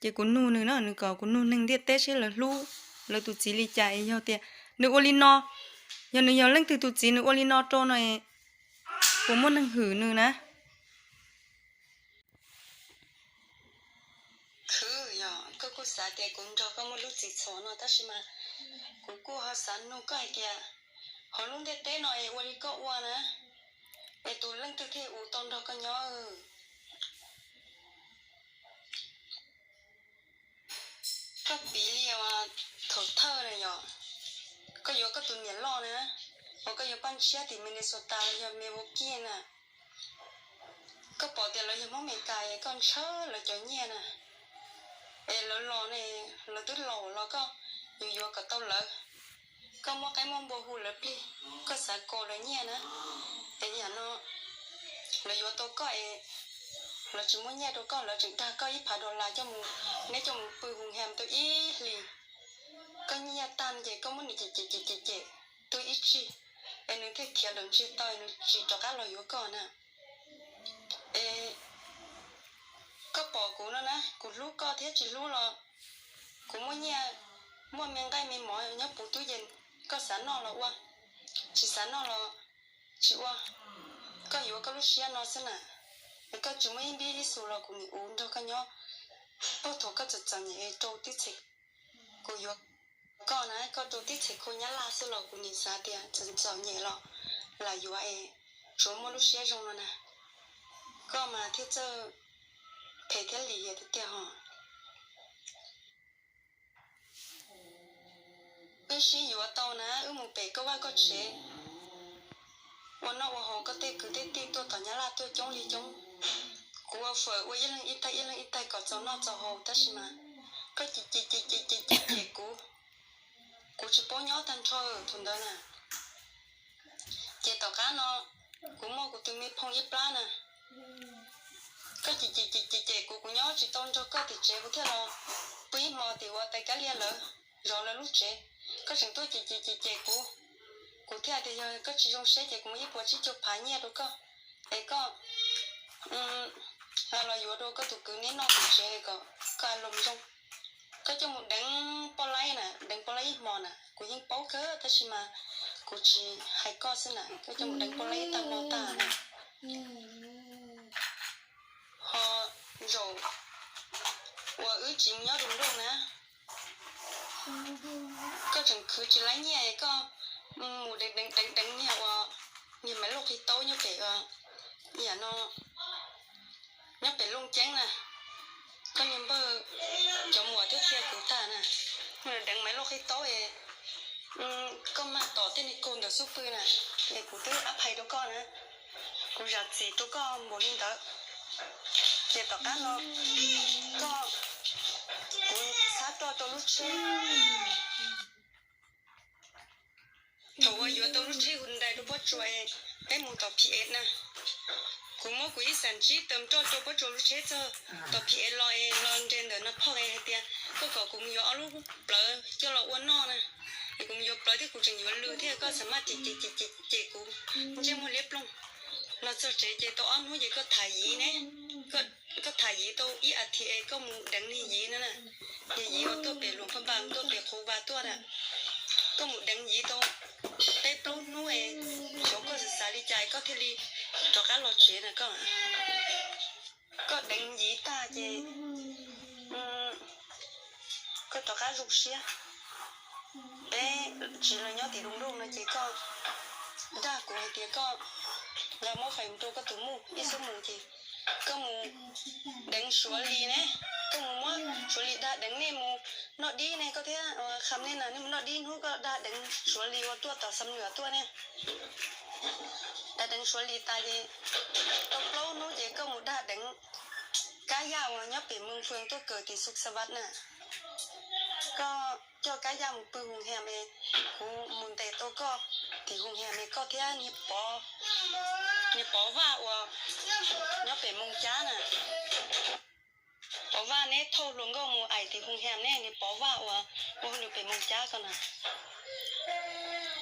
Ces kuv nug nws na, nws kom kuv nug neeg ntiaj teb seb lawv hlub lawv tus txiv li cas es yog tias nws ua li no, yog nws yog leej twg tus txiv nws ua li no rau no, puas muaj neeg hwm nws na? Khwv, yog koj kuj xav tias kuv nrog koj muaj lub txim txhaum no tab sis mas kuv kuj ho xav nug koj hais tias hauv lub ntiaj teb no es ua li koj ua na, es tus leej twg thiaj ua tau nrog koj nyob? Koj piv li thaum thawj na yog koj yuav koj tus niam loj na, uas koj yuav Paj Ntshiab tim Minnesota los yog Milwaukee na, koj pom tias lawv yog Hmoob Amelikas es koj ntshaw lawv cov nyiaj na, es lawv los ne, lawv twb laus los koj yuav yuav kom tau lawv. Koj muab qaib muab npua hu lawv plig, koj xav kos lawv nyiaj na. Es yam no lawv yuav tau koj es lawv tsis muab nyiaj rau koj, lawv tseem dag koj ib phav dollar coj mus, neb coj mus pw hu ham tau ib hlis. Koj nyiaj tag ces koj muab nws cem cem cem cem cem tu ib tsig, es nws thiaj khiav lawm ntsiag to, nws tsis rov qab los yuav koj na. Es koj pom kuv no na, kuv hlub koj thiab tsis hlub los kuv muaj nyiaj, muaj me nqaij me mov nyob puv tub yees, koj xav noj los ua, tsis xav noj los tsis ua. Koj yuav koj lub siab no xwb na. Es koj tsis muaj ib npib ib xus los kuv nim ua nrog koj nyob, puag thaum koj txom txom nyem rau tib txhais, kuv yuav koj na, koj rau tib txhais khau Nyab Laj xwb los kuv nim xav tias txom txom nyem los lam yuav es tsuav muaj lub siab zoo no na. Koj mas thiaj txawj phem thiab lim hiam tiag tiag ho. Wb sib yuav tau na, wb mus pem koj vaj koj tsev ua noj ua haus, koj tej kwv tej tij tuaj tom Nyab Laj tuaj coob li coob. Kuv ua fawm ua ib leeg ib taig ib leeg ib taig kom txaus noj txaus haus tab sis mas koj cem cem cem cem cem cem kuv, kuv tsis paub nyob tag nrho thaum ntawd na. Ces tom qab no kuv muaj kuv tus me phooj ib plab na, koj cem cem cem cem cem kuv, kuv nyob tsis tau nrog koj tim tsev, kuv thiaj los pw ib hmo tim ua tais kab liaj lawv zov lawv lub tsev. Koj tseem tuaj cem cem cem cem kuv, kuv thiaj tias yog koj tsis zoo siab ces kuv muab ib puas tsib caug phav nyiaj rau koj, es koj los yuav rau koj tus kwv neb noj tim tsev kom koj a loos zoo. Koj coj mus deev poj laib na, deev poj laib ib hmo na, kuv yeej paub kawg tab sis mas kuv tsis hais koj xwb na, koj coj mus deev poj laib ib tag hmo tag na. Ho zaum uas wb tsis mus nyob du nrooj na, koj tseem khwv tsis laib nyiaj, koj mus deev deev deev niag uas niag Maiv Lauj qhib taub nyob pem, yam no, nyob pem Looj Ceeb na, koj niag npawg cov muam twb qhia kuv tag na, mus deev Maiv Lauj qhib taub es koj mag tom tej niag kaug ntawd xub pw na, es kuv twb ab phais rau koj na, kuv zam txim rau koj npaum li ntawd. Ces tom qab no koj, kuv txhab roj rau lub tsheb. Thaum uas yuav tau lub tsheb Hyundai rau Pob Tsuas es peb mus tom P S na, kuv muab kuv ib xam tsib tawm roj rau Pob Tsuas lub tsheb txog tom P S los es los nres ntawm no phoj es hais tias koj kom kuv mus yuav ob lub plawv coj los ua noj na, es kuv mus yuav plawv thiab kuv tseem yuav lw thiab koj xam maj cem cem cem cem kuv ntsej muag liab ploog. Los txog tsev ces tau ob hnub ces koj tham Yiv ne, koj tham Yiv tau ib as thiv es koj mus deev niag Yiv no na, niag Yiv uas tuaj pem Luam Phaj Npas tuaj pem Qhuv Vas tuaj na, koj mus deev Yiv tau peb plaub hnub es xyov koj xav xav li cas koj thiaj li rov qab los tsev na koj. Koj deev Yiv tag ces koj rov qab zoo siab. Peb tsis los nyob tim du nrooj no ces koj dag kuv hais tias koj, yog muab fais mus rau koj tus muj ib xub mus ces koj mus deev Suav Lis ne, koj mus muab Suav Lis dag deev nej mus noj dib ne, koj thiab Kham nej na, nej mus noj dib hnub koj dag deev Suav Lis uas tuaj tom Xam Nuam tuaj ne. Dag deev Suav Lis tas ces tau plaub hnub ces koj mus dag deev Kab Yaj uas nyob pem Moos Fwm tuaj kawm tim Xus Xa Vaj na. Koj coj Kab Yaj mus pw Hoo Heem es kuv mus ntes tau koj tim Hoo Heem es koj thiab niag Pov Vaj uas nyob pem Moos Cab na. Pov Vaj neb thauj hluas nkauj mus aim tim Hoo Heem ne, niag Pov Vaj uas ua hauj lwm pem Moos Cab ko na.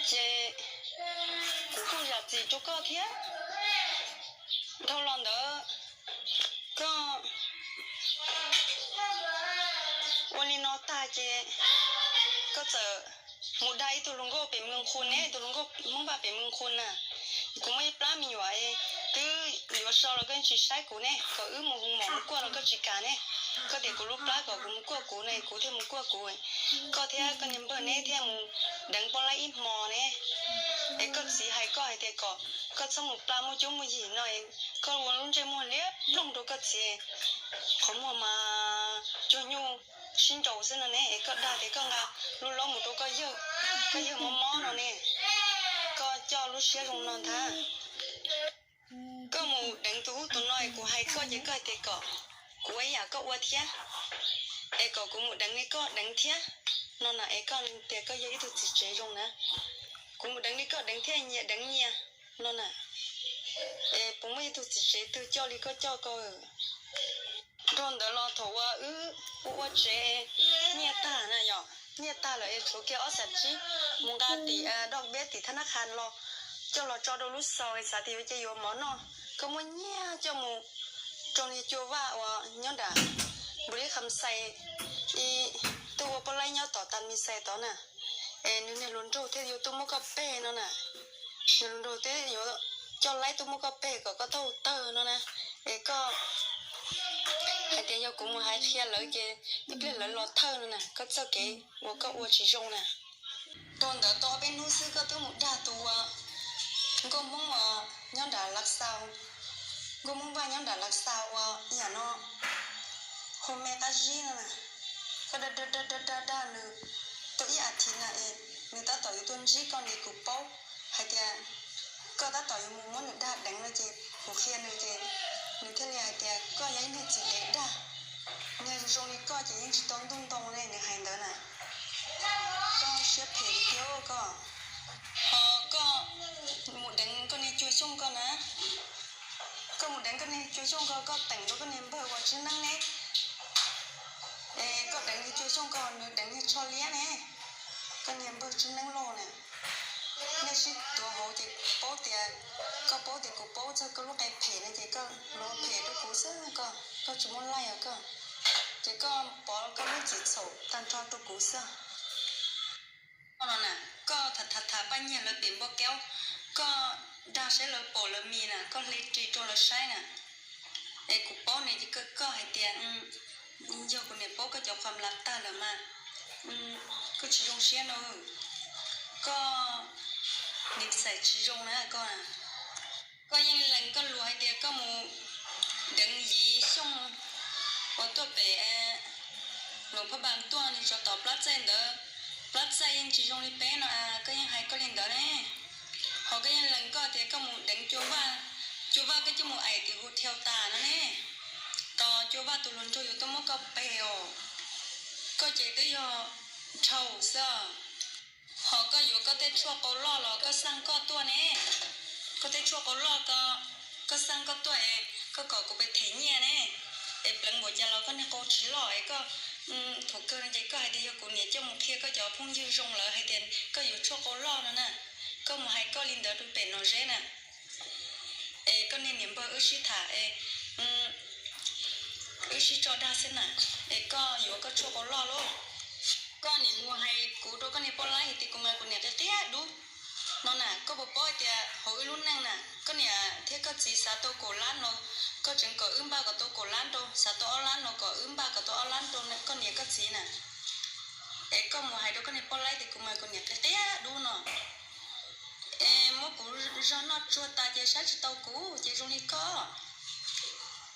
Ces kuv kuj zam txim rau koj thiab. Dhau los ntawd koj Ua li no tag ces koj txawm mus dag ib tug hluas nkauj pem Mws Qhu ne, tus hluas nkauj Hmoob Vaj pem Mws Qhu na. Kuv muaj ib plab me nyuam twb yuav so los koj tsis saib kuv ne, kom wb mus hu mom mus kuaj los koj tsis kam ne. Koj tias kuv lub plab kom kuv mus kuaj kuv ne, kuv thiaj mus kuaj kuv. Koj thiab koj niag npawg neb thiaj mus deev poj laib ib hmo ne. Es koj txiv hais koj hais tias kom koj txhob mus pla muaj cuab muaj yig no, koj ua lub ntsej muag liab ploog rau koj txiv. Qhov muag mas cuag nyuj sib nraus xwb no ne, es koj dag tias koj nqa lub laub mus rau koj yawg, koj yawg mob mob no ne. Koj coj lub siab zoo no ntag. Koj mus deev tus ub tus no es kuv hais koj ces koj hais tias kom kuv ua ib yam koj ua thiab, es kom kuv mus deev li koj deev thiab no na. Es koj tias koj yog ib tug txiv tsev zoo na, kuv mus deev li koj deev thiab, nyias deev nyias no na. Es puas muaj ib tug txiv tsev twg coj li koj coj ko? Dhau ntawd los thaum uas wb ua ua tsev nyiaj tag na yom, nyiaj tag lawm es tshuav kiag ob xam tsib mus nqa tim doj peb tim thab nab qha los coj los tso rau lub xaus es xav tias yuav cia yuav mov noj. Koj muab nyiaj coj mus rau niag Cua Vaj uas nyob nram Npus Lis Kham Xais, tuaj ua poj laib nyob tom Tas Mis Xais tod na. Es nws niag hluas nraug thiaj yuav tuaj muab koj peg no na. Niag hluas nraug thiaj yuav coj laib tuaj muab koj peg kom koj taub hau tawg no na. Es koj hais tias yog kuv mus hais qhia lawv ces ib pliag lawv los thawj no na, koj txoj kev uas koj ua tsis zoo na. Rau ntawd tau ob peb hnub xwb koj twb mus dag tus uas nkauj Hmoob uas nyob nram Lav Xaus, nkauj Hmoob Vaj nyob nram Lav Xaus uas ib yam no hu me qab zib no na. Koj dag dag dag dag dag nws tau ib as thiv na es nws tab tom yuav tuaj ntsib koj li kuv paub hais tias koj tab tom yuav mus muab nws dag deev no ces kuv qhia nws ces nws thiaj li hais tias koj yog ib niag txiv dev dag. Niag zoo li koj ces yeej tsis tau ntuj ntoo ne, nws hais ntawd na. Koj siab phem li thiab koj. Ho koj mus deev koj niag Cua Xyooj ko na. Koj mus deev koj niag Cua Xyooj ko, koj teem rau koj niag npawg uas Tswb Neeb ne. Es koj deev niag Cua Xyooj ko, nws deev niag Tsho Liab ne. Koj niag npawg Tswb Neeb loj na. Nej sib tuav hauv ces paub tias, koj paub tias kuv paub txog koj lub qe phem no ces koj los phem rau kuv xwb koj, koj tsis muaj laij os koj. Ces koj pov koj lub txim txhaum tag nrho rau kuv xwb. Koj no na, koj tham tham tham paj nyiag lawv pem npua kaub, koj dag saib lawv pom lawv mis na, koj hle ris rau lawv saib na. Es kuv paub ne ces koj hais tias yog kuv niam paub koj cov qhuam lav tag lawm mas koj tsis zoo siab no. Koj nim xais tsis zoo na koj. Koj yeej lees koj lus hais tias koj mus deev Yiv Xyooj uas tuaj pem Luas Phaj Npas tuaj nws tsov tom plab txaij ntawd, plab txaij yeej tsis zoo li peb no, koj yeej hais koj li ntawd ne. Ho koj yeej lees koj tias koj mus deev Cua Vaj, Cua Vaj koj coj mus aim tim hu thiau tas no ne. Tos Cua Vaj tus hluas nraug yuav tuaj muab koj peg os. Koj ces twb yog dhau xwb. Ho koj yuav koj tej tshuaj qau loj los koj xaj koj tuaj ne. Koj tej tshuaj qau loj ko, koj xaj koj tuaj es koj kom kuv pes them nyiaj ne. Es pleev npaum cas los koj niag qau tsis loj es koj, thaum kawg no ces koj hais tias yog kuv niam coj mus qhia koj cov phooj ywg zoo lawm hais tias koj yuav tshuaj qau loj no na. Koj mus hais koj li ntawd rau pem Nom Zeb na. Es koj niag niam npawg wb sib tham es wb sib tso dag xwb na. Es koj yuav koj tshuaj qau loj lauj. Koj niam mus hais kuv rau koj niag poj laib hais tias kuv mas kuv niam qia qia dub no na. Koj puas paub hais tias hauv wb lub neej na, koj niam thiab koj txiv xav tau kaum lab no, koj tseem kom wb npaj kom tau kaum lab rau, xav tau ob lab no kom wb npaj kom tau ob lab rau koj niam koj txiv na. Es koj mus hais rau koj niag poj laib tias kuv mas kuv niam qia qia dub no. Es muab kuv zog noj tsuag tas ces saib tsis tau kuv ces zoo li koj.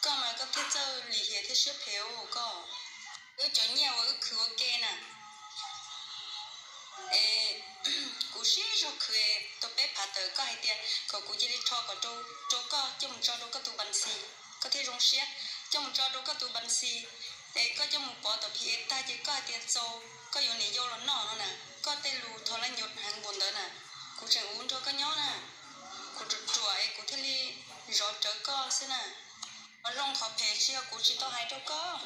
Koj mas koj thiaj txawj lim hiam thiab siab phem koj. Wb cov nyiaj uas wb khwv ua ke na, es kuv sib zog khwv tau peb phav tawm, koj hais tias kom kuv cia li rho kom rau koj coj mus tso rau koj tus npas xis, koj thiaj zoo siab. Coj mus tso rau koj tus npas xis, es koj coj mus pov tom phi es tag ces koj hais tias txaus koj yuav niam yau los noj no na. Koj tej lus thov laj nyuv heev npaum ntawd na, kuv tseem ua nrog koj nyob na. Kuv ruam ruam es kuv thiaj li zov rawv koj xwb na. Qhov zoo qhov phem tsis yog kuv tsis tau hais rau koj.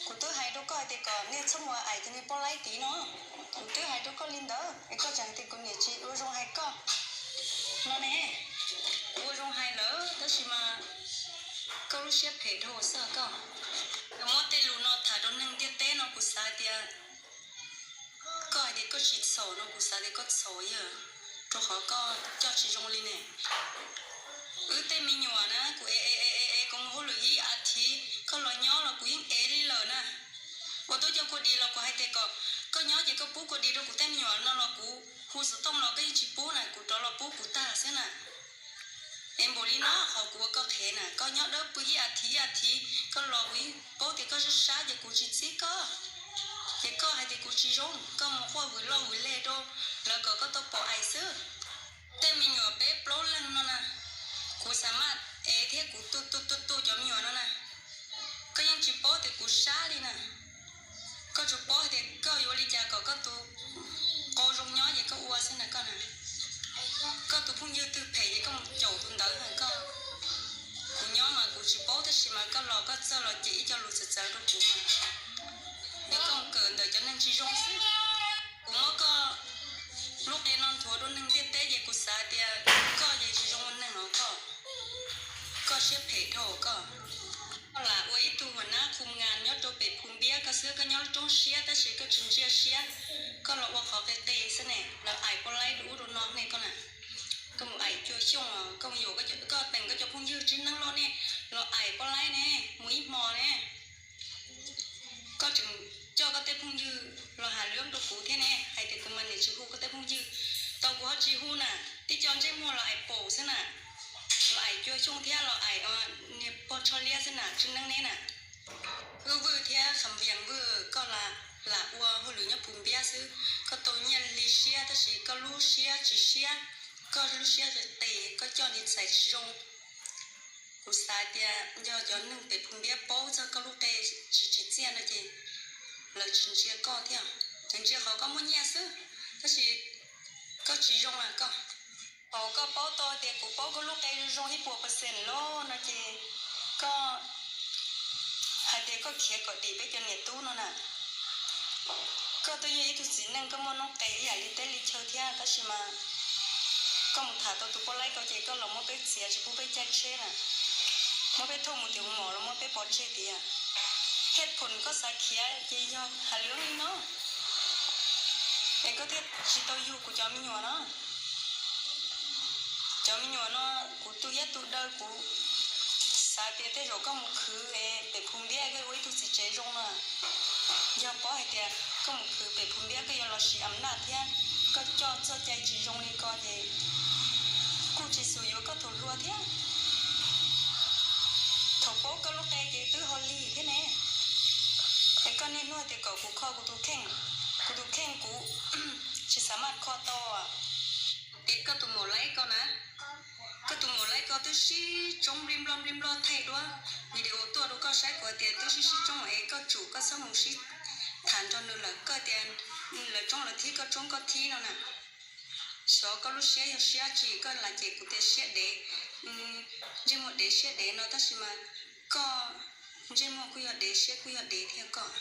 Kuv twb hais rau koj hais tias kom nej txhob mus aim cov niag poj laib tid no. Kuv twb hais rau koj li ntawd es koj tseem hais tias kuv niam tsis ua zoo hais koj no ne. Kuv ua zoo hais lawm tab sis mas koj lub siab phem dhau xwb koj. Muab tej lus no tham rau neeg ntiaj teb no kuv Kuv xav tias koj hais tias koj tsis txhaum no, kuv xav tias koj txhaum yog rau qhov koj coj tsis zoo li ne. Wb tej me nyuam na, kuv ev ev ev ev kuv mus hauj lwm ib as thiv, koj los nyob los kuv yeej ev li lawm na. Ua tub coj kua dis los kuv hais tias kom koj nyob ces koj pub kua dis rau kuv tej me nyuam no los kuv hu xov tooj los koj yeej tsis pub na, kuv rov los pub kuv tag xwb na. Es npaum li no qhov kuv ua koj qhev na, koj nyob dawb pw ib as thiv ib as thiv, koj los kuv yeej paub tias koj sab sab ces kuv tsis txib koj. Ces koj hais tias kuv tsis zoo, koj mus quaj vwm loj vwm leg rau lawv kom koj tau pom aim xwb. Tej me nyuam peb plaub leeg no na, kuv xa maj ev thiab kuv tu tu tu tu cov me nyuam no na, koj yeej tsis paub tias kuv sab li na. Koj tsuas paub hais tias koj yuav ua li cas kom koj tus qau zoo nyob ces koj ua xwb na koj na. Koj tus phooj ywg twg phem ces koj mus caum tus ntawd na koj. Kuv nyob mas kuv tsis paub tab sis mas koj los koj txawj los cem ib co lus txawv txawv rau kuv mas, yog koj mus kawm ntawm cov neeg tsis zoo xwb. Kuv muab koj lub qe no nthuav rau neeg ntiaj teb ces kuv xav tias koj ces tsis zoo ua neeg os koj. Koj siab phem dhau koj. Koj lam ua ib tug huas nab khu ngas nyob rau pem Phu Npiab, koj xwb koj nyob lub roob siab tab sis koj tsis ntsia siab. Koj los ua qhov qis qis xwb ne, lawv aim poj laib rau ub rau no ne koj na. Koj mus aim Cua Xyooj, koj mus yuam, koj teem koj cov phooj ywg tsev neeg loj ne, los aim poj laib ne, mus ib hmo ne. Koj tseem coj koj tej phooj ywg los has lwb rau kuv thiab ne, hais tias kuv mas niam tsis hu koj tej phooj ywg. Tau kuv ho tsis hu na, tib co ntsej muag los aim paum xwb na, los aim Cua Xyooj thiab los aim niag pog Tsho Liab xwb na, tsev neeg ne na. Hwj Vwj thiab Kham Vias Vwj, koj lam ua hauj lwm nyob Phu Npiab xwb, koj tau nyiaj li siab tab sis koj lub siab tsis siab, koj lub siab qis qis, koj coj niag ntxhais tsis zoo. Kuv xav tias yog cov neeg pem Phu Npiab paub txog koj lub qe tsis tsim txiaj no ces lawv tsis ntsia koj thiab, lawv ntsia qhov koj muaj nyiaj xwb, tab sis koj tsis zoo na koj. Thaum koj paub tau tias kuv paub koj lub qe zoo zoo ib puas percent lawm no ces koj hais tias koj khiav kom dim peb cov niam tub no na. Koj twb yog ib tug txiv neej, koj muaj noob qes ib yam li teb li chaw thiab, tab sis mas koj mus tham tau tus poj laib ko ces koj los muab peb txiav tsis pub peb caij tsheb na, muab peb thauj mus tim hoov mom los muab peb pov tseg tiag. Hej phoom koj xav khiav ces yog has lwm li no, es koj thiaj tsis tau yug kuv cov me nyuam no. Cov me nyuam no kuv tu iab tu daw, kuv xav tias tej zaum koj mus khwv pem Phu Npiab koj ua ib tug txiv tsev zoo na. Yog paub hais tias koj mus khwv pem Phu Npiab koj yuav los siv am naj thiab koj coj txoj cai tsis zoo li ko ces kuj tsis xus yuav koj tus hluas thiab. Thaum paub koj lub qe ces twb ho lig thiab ne. Es koj niaj hnub tias kom kuv kho kuv tus kheej, kuv tus kheej kuv tsis xav maj kho tau. Es koj tus maum laib ko na, koj tus maum laib ko twb sib tsoob nplij nploj nplij nploj thaij duab video tuaj rau koj saib, kuv hais tias twb sib sib tsoob es koj tsum koj txhob mus sib tham nrog nws lawm, koj tias lawv tsoob lawv thib koj tsoob koj thib no na. Xyov koj lub siab yog siab tsi, koj lam cem kuv tias siab dev, ntsej muag dev siab dev no tab sis mas koj ntsej muag kuj yog dev siab kuj yog dev thiab koj.